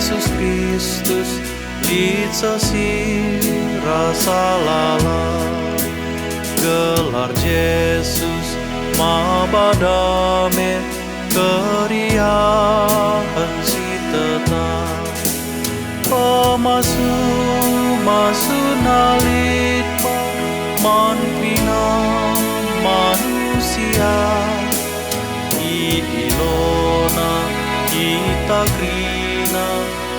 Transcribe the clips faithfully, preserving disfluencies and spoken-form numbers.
Jesus Kristus, lit seh si rasa lalap. Gelar Jesus maba dame, keriahen si tetap. Pemasu-masuna lit man kerina manusia. IdiloNa kita kerina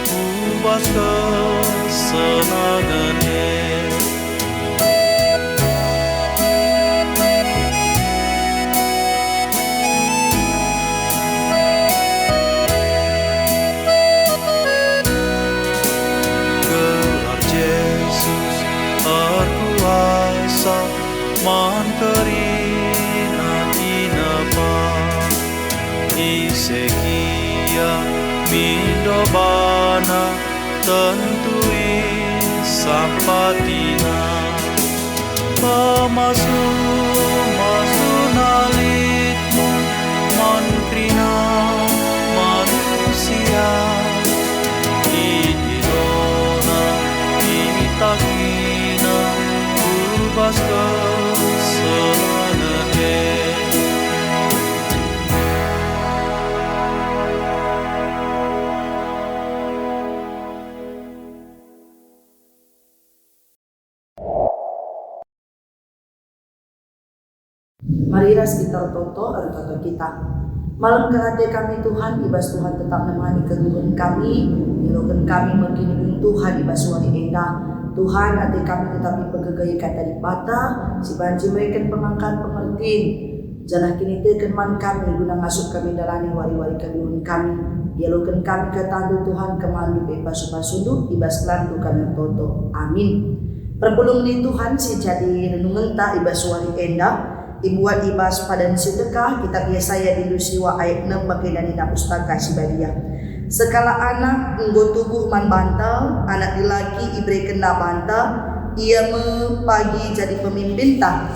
ku bas kesenangen e. Gelar Jesus erkuasa man kerina tinepa. Ise gia mindo baNa, tentu isampatina. Pemasu-masuna lit man kerina manusia. IdiloNa kita kerina ku bas kesenangen e. Mari ras kita ertoto, ertoto kita. Malem kel ate kami, Tuhan, i bas Tuhan tetap nemani kegeluhen kami, ialoken kami me kiniteken Tuhan i bas wari enda. Tuhan, ate kami tetap ipegegei kata Dibata, si banci mereken pengangkan, pengertin, janah kiniteken man kami guna ngasup kami ndalani wari-wari kegeluhen kami. Ialoken kami kataNdu, Tuhan, kemahenNdu pe pasu-pasuNdu, i bas gelarNdu kami ertoto. Amin. Perpulungen ni Tuhan si jadi renungenta i bas wari enda ibuat i bas padan si ndekah, Kitap Yesaya bindu siwah ayat enem, bage nina Pustaka Si Badia. Sekalak anak enggo tubuh man banta, anak dilaki iberekenNa banta, ia me pagi jadi pemimpinta.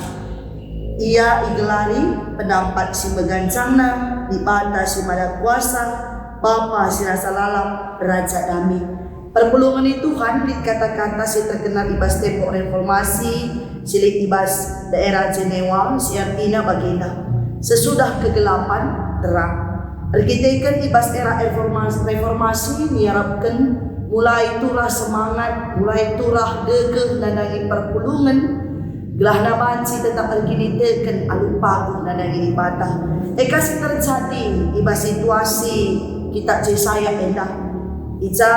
Ia igelari Penampat Si Meganjangna, Dibata Si Mada Kuasa, Bapa Si Rasa Lalap, Raja Dame. Perpulungen ni Tuhan lit kata-kata si terkenal i bas tembok reformasi si lit i bas daerah Jenewa, si artina bagenda, "Sesudah kegelapan, terang." Erkiteken i bas era reformas-, reformasi niarapken mulai turah semangat, mulai turah gegeh nandangi perpulungen, gelahna banci tetap erkiniteken alu paguh nandangi Dibata. E ka si terjadi i bas situasi Kitap Jesaya enda. I ja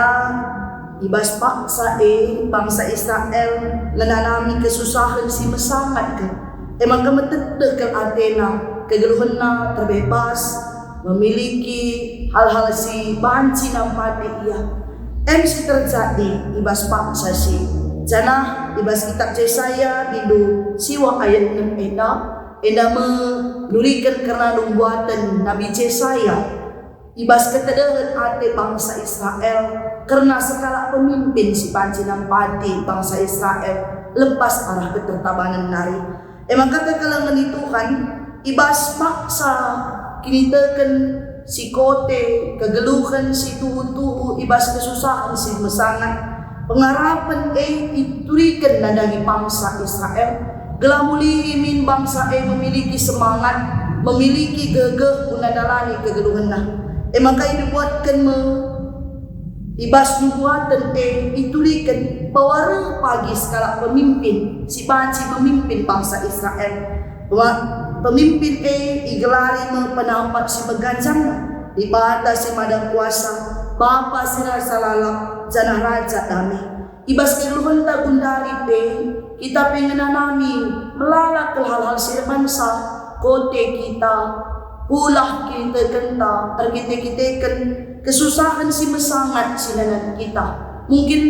i bas paksa e bangsa Israel ngenanami kesusahen si mesangat kal. E maka metedeh kal atena, kegeluhenna terbebas, memiliki hal-hal si banci nampati ia. Em si terjadi i bas paksa si, janah i bas Kitap Jesaya bindu siwah ayat enem enda, enda me nuriken kerna nubuaten Nabi Jesaya. I bas ketedehen ate bangsa Israel kerna sekalak pemimpin si banci nampati bangsa Israel lepas arah ketertabanen nari. E maka kekelengen ni Tuhan, i bas paksa, kiniteken si kote, kegeluhen si tuhu-tuhu, i bas kesusahen si mesangat, pengarapen e ituriken nandangi bangsa Israel, gelah mulihi min bangsa e memiliki semangat, memiliki gegeh guna ndalani kegeluhenna. E maka ibuatken me i bas nubuaten e ituriken bahwa reh pagi sekalak pemimpin si banci memimpin bangsa Israel. Pema-, pemimpin e igelari me Penampat Si Meganjangna, Dibata Si Mada Kuasa, Bapa Si Rasa Lalap, janah Raja Dame. I bas kegeluhenta gundari pe, kita pe ngenanami melala kal hal-hal si erbansa, kote kita, pulah kinitekenta, erkite-kiteken kesusahen si mesangat si nandangi kita. Mungkin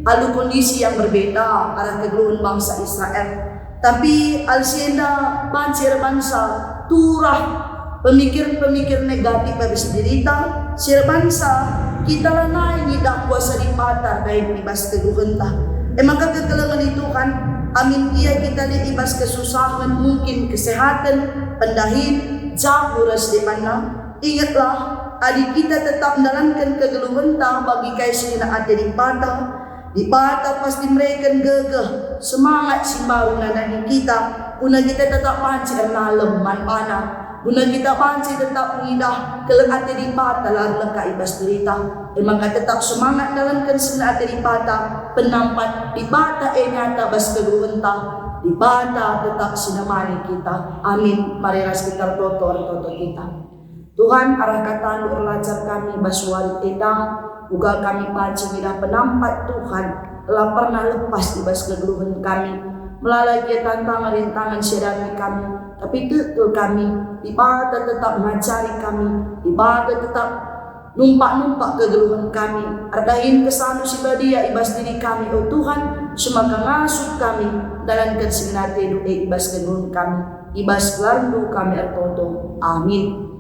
alu kondisi yang berbeda arah kegeluhen bangsa Israel. Tapi alu si enda banci erbansa turah pemikir-pemikir negatif bagi si derita, si erbansa kita lanai ngidah kuasa Dibata dahin i bas kegeluhenta. E maka kekelengen ni Tuhan, amin gia kita lit i bas kesusahen, mungkin kesehatan, pendahin, jabu ras debanna, Ingetlah, adi kita tetap ndalanken kegeluhenta bagi kai si ngena ate Dibata, Dibata pasti mereken gegeh, semangat si mbaru nandangi kita, guna kita tetap banci ernalem man baNa, guna kita banci tetap ngidah keleng ate Dibata la erleka i bas dirita. E maka tetap semangat ndalanken si ngena ate Dibata, penampat Dibata e nyata bas kegeluhenta, Dibata tetap si nemani kita. Amin. Mari ras kita ertoto, ertoto kita. Tuhan, arah kataNdu erlajar kami bas wari enda, uga kami banci ngidah penampat Tuhan, la pernah lepas i bas kegeluhen kami. Melala gia tantangan rintangan si iadapi kami, tapi tek kal kami, Dibata tetap ngajari kami, Dibata tetap numpak-numpak kegeluhen kami. Erdahin kesandu si badia i bas diri kami, o Tuhan, semaka ngasup kami, dalanken si ngena ateNdu e i bas kegeluhen kami. I bas gelarNdu kami ertoto. Amin.